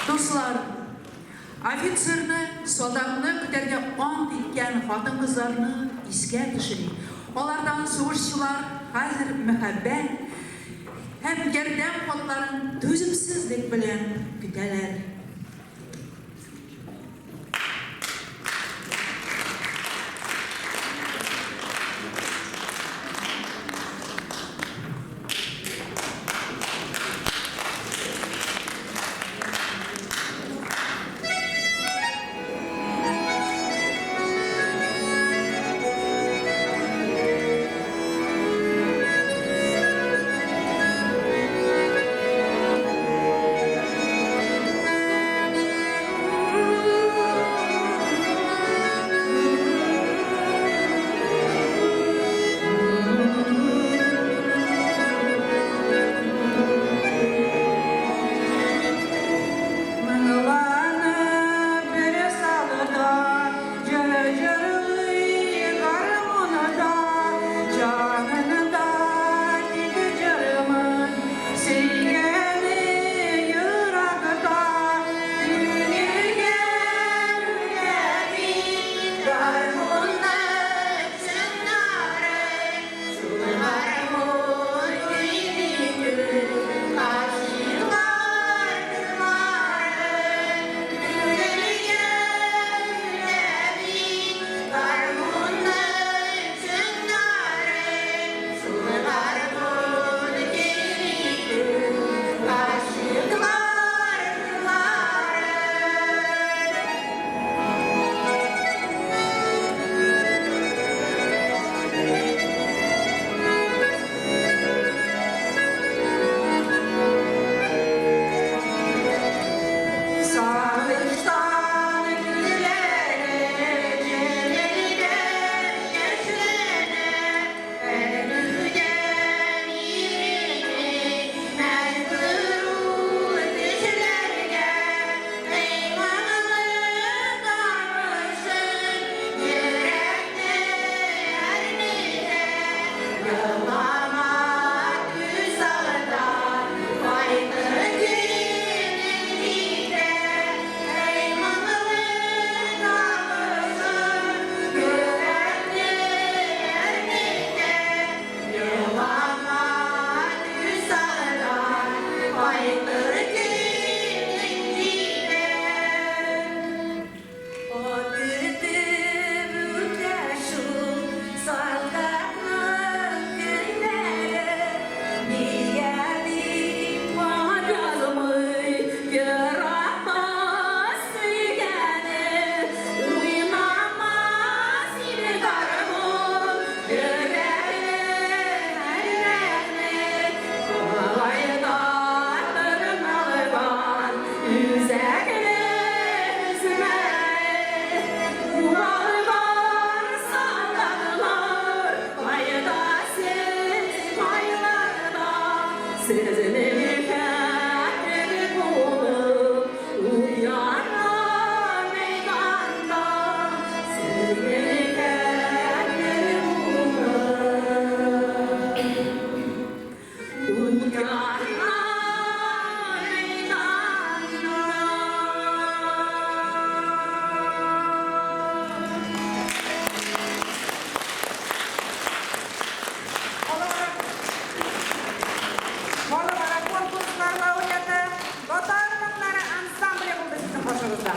Дуслар, офицерны, солдатны көтәргә ант иткән хатын-кызларны искә төшерик. Алардан сугышчылар хәзер мәхәббәт һәм ярдәм хатларын түземсезлек белән көтәләр. Моңланып бер салда, җыр җырлый гармунда, җанында тик җырмын, сөйгәне еракта. Күңелгә үтә бит гармунның чыңнары, шул гармун уйный гөл гашыйклар җырлары. Күңелгә үтә бит гармунның чыңнары, шул гармун көйли гөл гашыйклар җырлары. Сагыштан күзләре җемелдәп яшьләнә, әрнүдән ирене мәҗбүр ул тешләргә. Эй, моңлы тавышың йөрәкне әрнетә, елама күз алда, кайтыр көнең җитә. Эй, моңлы тавышың йөрәкне әрнетә, елама күз алда, кайтыр көнең җитә. Ат көтеп үтә шул солдатның көннәре, нигә дип хат язмый еракта сөйгәне, уйнамас иде гармун, йөрәкне әрнетеп, кайда тырналган үзәкне өзмә. Уралган солдатлар, кайда сез, кайларда? Сезнең хәтер булып ут яна мәйданда. Сезнең хәтер булып ут яна мәйданда. Халыкара конкурслар лауреаты Татар моңнары ансамбле булды сезнең каршыгызда.